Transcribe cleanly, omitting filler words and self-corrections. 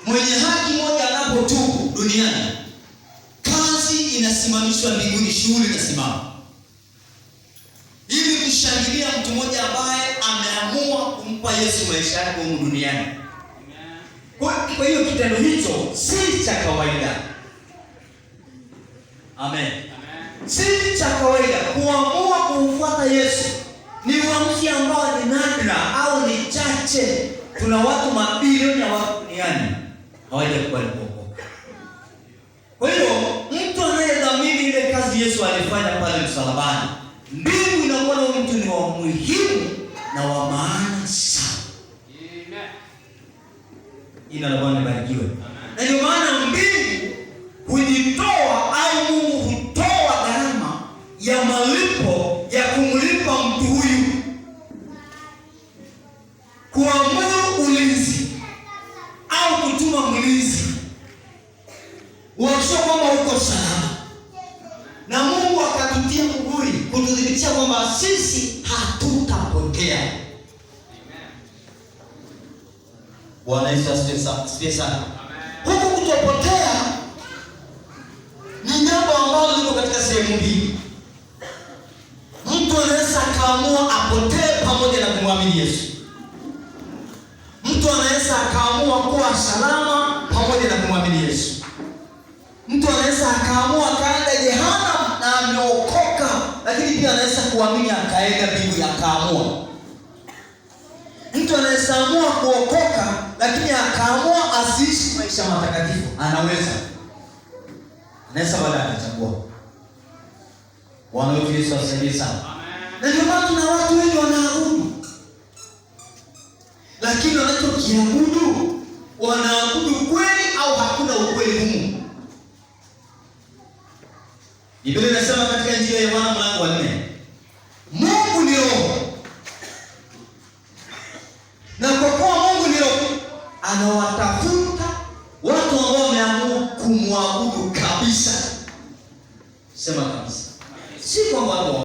Mwenye haki mmoja anapotubu duniani, kazi inasimamishwa mbinguni, shughuli inasimama ili kushangilia mtu mmoja ambaye ameamua kumpa Yesu maisha yake humu duniani. Kwa hiyo kitendo hicho si cha kawaida. Amen. Si cha kawaida kuamua kumfuata Yesu. Ni uamuzi ambao ni nadra au ni chache. Kuna watu mabilioni ya watu duniani hawajakubali kuokoka. Kwa hiyo mtu anayedhamini ile kazi Yesu alifanya pale msalabani, mbingu inakuwa na mtu ni wa muhimu na wa maana sana. Jina la Bwana libarikiwe. Na ndio maana mbingu hujitoa au Mungu hutoa gharama ya malipo ya kumlipa mtu huyu, kuamuru ulinzi au kutuma mlinzi uhakikisha kwamba uko salama, na Mungu akatutia muhuri kututhibitisha kwamba sisi hatutapotea. Bwana Yesu asifiwe sana. Huku kutopotea ni jambo ambalo liko katika sehemu mbili. Mtu anaweza akaamua apotee pamoja na kumwamini Yesu. Mtu anaweza akaamua kuwa salama pamoja na kumwamini Yesu. Mtu anaweza akaamua akaenda jehanamu na ameokoka, lakini pia anaweza kuamini akaenda mbinguni akaamua. Mtu anaweza amua kuokoka lakini akaamua asiishi maisha matakatifu, anaweza. Anaweza baada akachagua. Bwana wetu Yesu asaidie sana. Na ndio maana tuna watu wengi wanaabudu, lakini wanachokiabudu wanaabudu kweli au hakuna ukweli humu? Biblia inasema katika Injili ya Yohana mlango wa 4, Mungu ni roho, na kwa kuwa Mungu ni roho, anawatafuta watu ambao wameamua kumwabudu kabisa. Sema kabisa, si kwamba watu